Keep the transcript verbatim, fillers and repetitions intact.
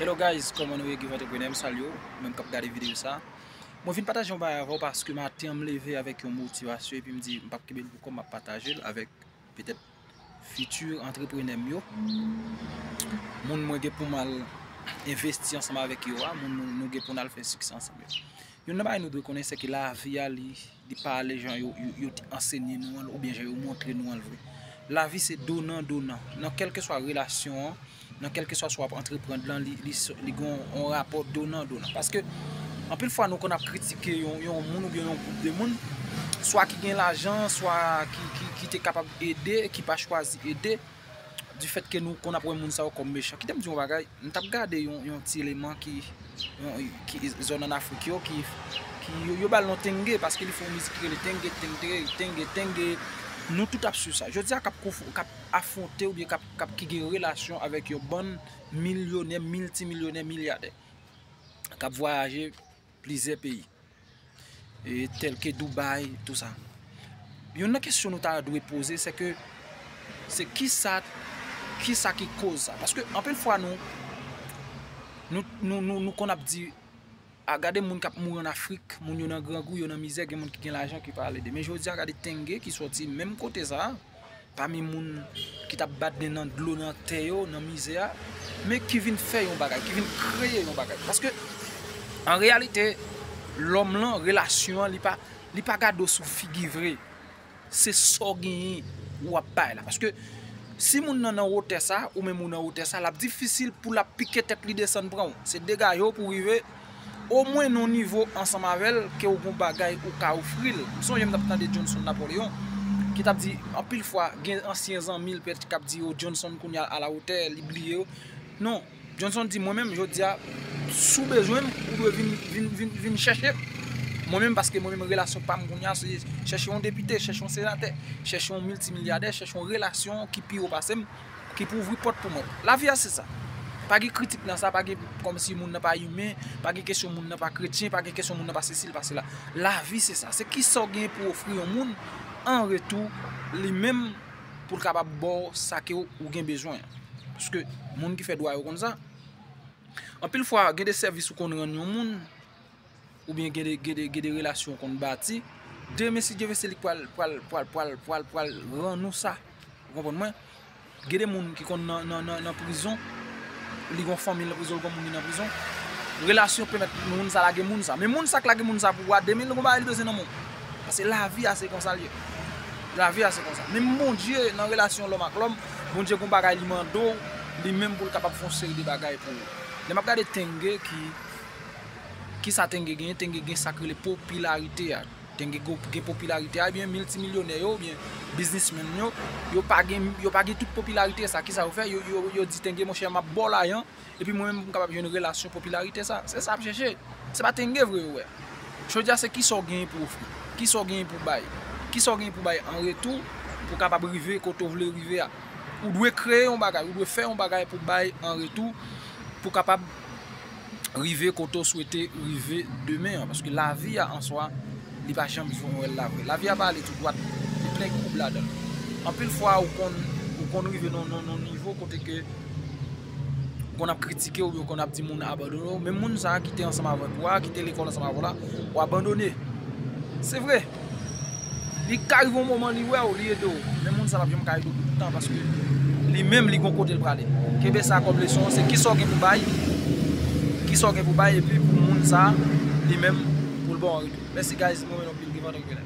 Hello guys, kòman nou ye? Give Entrepreneur, m salye w, ou menm k ap gade videyo sa. Mwen vin pataje yon bagay avè w paske maten an m leve avèk yon motivasyon epi m di m p ap kenbe l pou kò m, m ap pataje l avèk petèt fiti antreprenè m yo. Moun mwen gen pou m al envesti ansanm avèk yo a, moun nou, nou gen pou n al fè siksè ansanm yo. Youn nan bagay nou dwe konnen se ke lavi a li, li pa ale jan yo, yo, yo te ansenye nou an l oubyen jan yo montre nou an l vre. Lavi se donan donan. Nan kèlkeswa relasyon an, nan kèlkeswa sa w ap antreprann lan, li, li, li gen yon, yon rapò donan donan. Paske anpil fwa nou konn ap kritike yon, yon moun oubyen yon gwoup de moun, swa ki gen lajan, swa ki, ki, ki te kapab ede, ki pa chwazi ede, difèt ke nou konn ap wè moun sa yo kòm mechan. Kite m di yon bagay, m t ap gade yon, yon ti eleman ki, yon, ki zòn ann Afrik yo, ki, ki yo, yo ba l non tenge, paske li fè yon mizik ki rele tenge, tenge, tenge, tenge. Nou tout ap swiv sa. Jodi a k ap konf-, k ap afwonte oubyen k ap, k ap ki gen relasyon avèk yon bann milyonè, miltimilyonè, milyadè k ap vwayaje plizyè peyi, e, tèl ke Dubai, tou sa. Youn nan kesyon nou ta dwe poze, se ke, se kisa, kisa ki koz sa? Paske anpil fwa nou, nou, nou, nou, nou konn ap di, a, gade moun k ap mouri ann Afrik, moun yo nan grangou, yo nan mizè, gen moun ki gen lajan ki pa al ede. Men jodi a, gade tenge ki sòti menm kote sa a, pami moun ki t ap bat den nan dlo, nan tè yo, nan mizè a, men ki vin fè yon bagay, ki vin kreye yon bagay. Paske, an reyalite, lòm lan, relasyon an, li pa, li pa gade w sou figi vre. Se sa w genyen w ap bay la. Paske, si moun nan nan wotè sa, ou menm ou nan wotè sa, l ap difisil pou l ap pike tèt li desann pran w. Se degaje w pou w rive omwen nan yon nivo ansanm avè l, ke w gon bagay ou ka ofri l. M sonje m t ap tande Johnson Napoléon, ki t ap di, anpil fwa, gen ansyen zanmi l pèt k ap di, "O, Johnson kounye a alawotè, li bliye yo." Non, Johnson di, "Mwen menm, jodi a, si w bezwen m, ou dwe vin, vin, vin, vin chèche m." Mwen menm, paske mwen menm, relasyon pa m kounye a, se chèche yon depite, chèche yon senatè, chèche yon miltimilyadè, chèche yon relasyon ki pi wo pase m, ki pou ouvri pòt pou mwen. Lavi a se sa. Pa gen kritik nan sa, pa gen kòmsi moun nan pa imen, pa gen kesyon moun nan pa kretyen, pa gen kesyon moun nan pa sesi, l pa sela. Lavi se sa. Se kisa w gen pou ofri yon moun an retou, li menm pou l kapab ba w sa ke w, ou gen bezwen an. Paske moun ki fè dwa yo konn sa. Anpil fwa, gen de sèvis ou konn rann yon moun, oubyen gen de, gen de, gen de relasyon w konn bati. Demen, si Dye vle, se li k pral, pral, pral, pral, pral, pral rann ou sa. Ou konprann mwen? Gen de moun ki konn nan, nan, nan, nan prizon, li gon fanmi l nan prizon, li gon moun li nan prizon. Relasyon pèmèt moun sa lage moun sa. Men moun sa k lage moun sa pou ou a, demen li gon bagay li bezwen nan men w. Paske lavi a se konsa l ye. Lavi a se konsa. Menm Bondye nan relasyon lòm ak lòm, Bondye gon bagay li mande w, li menm pou l kapab fè yon seri de bagay pou ou. Lè m ap gade Tenge ki, kisa Tenge genyen, Tenge gen sa k rele popilarite a. Tenge gen, gen popilarite a, ebyen miltimilyonè yo, oubyen biznismenn yo, yo pa gen, yo pa gen tout popilarite sa. Kisa yo fè? Yo, yo, yo di Tenge, monchè, m ap ba w lajan, epi mwen menm m kapab jwenn relasyon popilarite sa. Se sa y ap chèche. Se pa Tenge vre yo wè. Jodi a se kisa w genyen pou ofri, kisa w genyen pou bay, kisa w genyen pou bay an retou pou w kapab rive kote w vle rive a. Ou dwe kreye yon bagay, ou dwe fè yon bagay pou bay an retou, pou w kapab rive kote w swete rive demen an. Paske lavi a an swa, li pa janm fè yon rèl la vre. Lavi a pa ale tou dwat, li plen koub ladan l. Anpil fwa, ou konn, ou konn rive nan, nan, nan nivo kote ke ou konn ap kritike oubyen ou konn ap di moun abandone w. Menm moun sa a ki te ansanm avèk ou a, ki te lekòl ansanm avè w la, ou abandone. Se vre. Li ka rive yon moman, li wè w, li ede w. Men moun sa p ap janm ka ede w tout tan, paske li menm, li gon kote l prale. Kenbe sa kòm leson, se kisa w gen pou bay, kisa w gen pou bay, epi pou moun sa, li menm, pou l ba w an retou. Mèsi, guys, mwen renmen nou anpil, Give Entrepreneur.